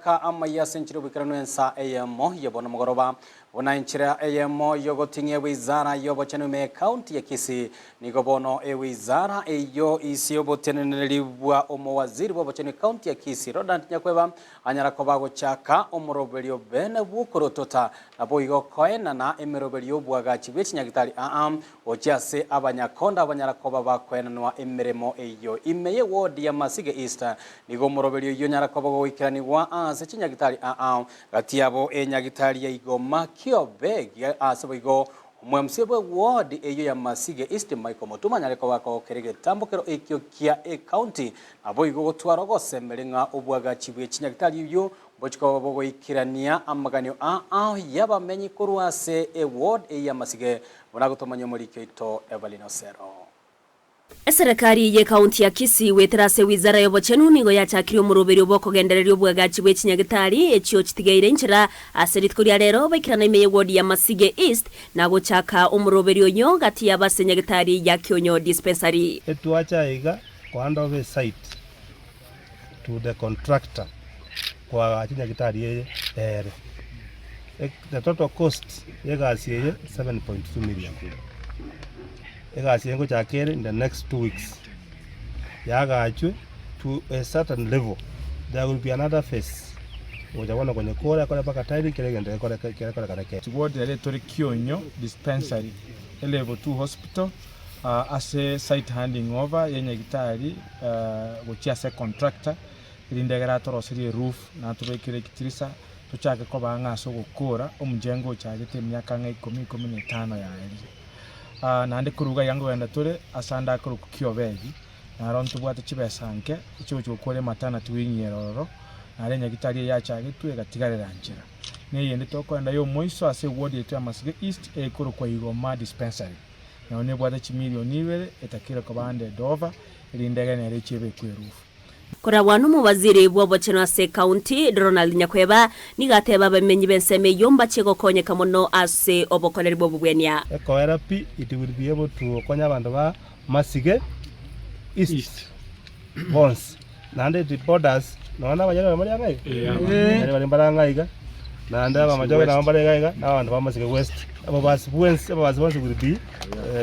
Amagaka amaya ase enchera y'oboikeranu ensa eyemo ya bono mogoroba, buna enchera eyemo y'ogoting'ia ewizara y'obochenu ime y'ecounty ya Kisii. Nigo bono ewizara eyio ise y'oboteneneri bwa omowaziri bw'obochenu ecounty ya Kisii Ronald Nyakweba anyara koba agochaka omoroberio bene bw'okorotota naboigo koenana emeroberio y'obwagachi bwe chinyagitari aa Gochia ase abanyakonda abanyara koba bakoenanwa emeremo eyio. Ime ye ward ya Masige East nigo omoroberio oyio onyara koba goikeranigwa ase chinyagitari aa gati yabo enyagitari ya Igoma Kiobe ase boigo omwMCA bwe ward eyio ya Masige East Michael Mutuma anyare koba akogokera egetambokero ekio kia ecounty naboigo gotwara ogosemeria ng'a obwagachi bwe chinyagitari oyio Mbochie koba bogoikerania amaganio aa y'abamenyi korwa ase eward eye y'Amasige Buna gotomanya omoriki oito Evelyn Osero. Eserekari y'Ekaunti ya Kisii goetera ase Wizara y'Obochenu nigo yachakirie omoroberio bw'okogendereria obwagachi bwe chinyagitari echio chitigeire inchera ase rituko ria rero baikerana ime y'ewodi ya Masige East na gochaka omoroberio oyio gati yabo ase nyagitari ya Kionyo Dispensary. Etwacha aiga koanda obe site to the contractor koagacha nyagitari eye ere. The total cost y'egasi eye 7.2 million. Egasi eye ngochaka ere in the next 2 weeks yagachwe to a certain level there will be another phase gocha bono konyekora ekore mpaka tiling kera egento gekoreke kerekorekana kere. Ward ere tore Kionyo Dispensary, e level 2 hospital ase site handing over ye nyagitari gochia ase contractor erinde egere atoroserie eroof na atobekere ekitirisa tochake koba ang'e ase ogokora omojengo ochagete emiaka ang'e ikomi, ikomi na etano yaerire. Naende korwa iga iga nkogenda tore ase ande akorokwa Kiobegi, naro ntobwate chibesa nke echigochi gokora ematernity wing ere ororo, naro enyagitari eye yachagetwe egatigarera nchera. Na eyende tokoenda ya omoiso ase eward yaito ya Masige East ekorokwa Igoma Dispensary, nero nebwate chimilioni ibere etakeire koba handed over erinde egere nere echi ebekwe eroof. Koragwa nomowaziri bw'obochenu ase ekaunti, Ronald Nyakweba, nigo ateba abamenyi b'ensemo eyio mbachie gokonyeka mono ase obokoreri bw'obobwenia. Ekoera pi it will be able to konya abanto ba Masige East bonsi naende it borders nonya na abanyarwanda bare ang'e iga abanyarwanda mbare ang'e iga naende abamachoge nabo mbare iga iga na abanto ba Masige West ababasi bwensi ababasi bonsi will be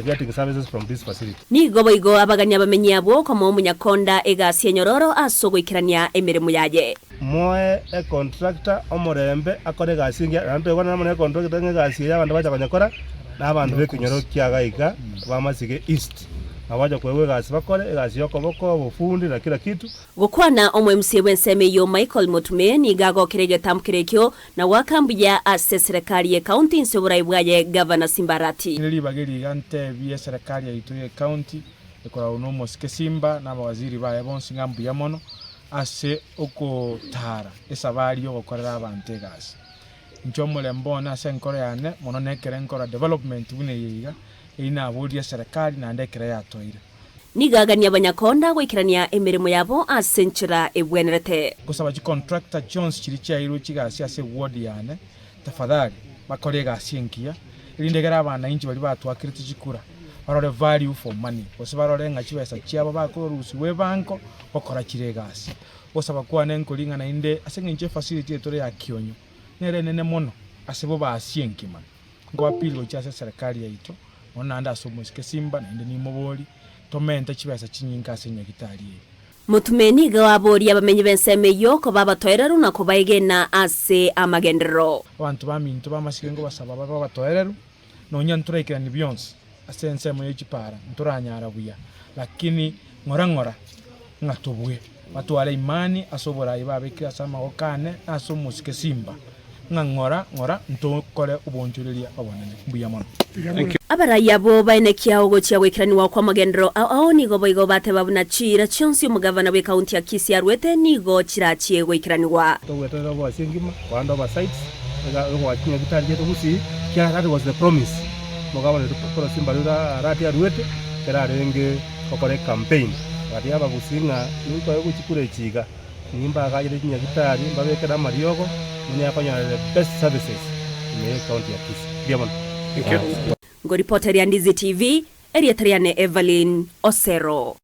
getting services from this facility. Nigo boigo abagania abamenyi abwo komoa omonyakonda egasi enyororo ase ogoikerania emeremo yaye. Moe econtractor omorembe akore egasi engiya, naende toigwanane amo ne econtractor ng'a egasi eye abanto bacha konyekora na abanto b'ekenyoro kia iga iga ba Masige East. Nabo bacha koegwa egasi bakore, egasi ya okoboko, obofundi na kila kitu. Gokwana omo-MCA bw'ensemo eyio Michael Motume nigo agokera egetambo ekio na goaka mbuya ase eserekari y'ecounty inse oborai bwaye Gavana Simba Arati. Ere ribaga eri iga ntebie eserekari yaito y'ecounty ekoragwa nomosike Simba na abawaziri baye bonsi ng'a mbuya mono ase ogotaara esabari y'ogokorera abanto egasi. Inche omorembe one ase enkoro yane mono nekere nkora development buna eye iga, eyio naborie eserekari naende ekero yatoire. Nigo agania abanyakonda goikerania emeremo yabo ase enchera ebwenerete. Ngosaba chicontractor chionsi chiria chiairwe chigasi ase eward yane, tafadhali bakore egasi engiya, erinde egere abananchi baria batwakerete chikura barore value for money, gose barore ng'a chibesa chiabo bakorusiwa ebango gokora chire egasi. Ogosaba kwane nkori ng'a naende ase eng'encho efacility eye tore ya Kionyo nere enene mono ase bobasi enkima. Nko appeal gochia ase eserekari yaito, mono naende ase omoiseke Simba, naende nimobori, tomente chibesa chinyinge ase enyagitari eye. Motume nigo aborie abamenyi b'ensemo eyio koba abatoereru na kobaegena ase amagenderero. Abanto baminto b'amasike nkobasaba babe abatoereru, nonya ntoraikeranie bionsi ase ensemo ye chipara, ntoranyara buya, lakini ng'ora ng'ora ng'a tobue. Batware imani ase oborai babekire ase amagoko ane na ase omosike simba, ng'a ng'ora ng'ora ntokore obonchoreria obonene. Mbuya mono. Abarai abwo baenekia ogochia goikeranigwa kw'amagenderero ao ao nigo boigo bateba buna chiira chionsi omogavana bw'ekaunti ya Kisii arwete nigo chirachie goikeranigwa. Togweterera oboasie engima, koanda oversights, iga ogoacha chinyagitari chiaito gusii, ekiagera that was the promise omogabana oito Paul Simba Arura Arati aruete ekero arenge gokora ecampaign, agatebi abagusii ng'a ninkoe gochikura echi iga, nimbagachere chinyagitari, mbabekere amariogo, monyare konyora the best services ime ye ecounty ya Kisii. Mbuya mono. Ngoripoteria Ndizi TV, erieta riane Evelyn Osero.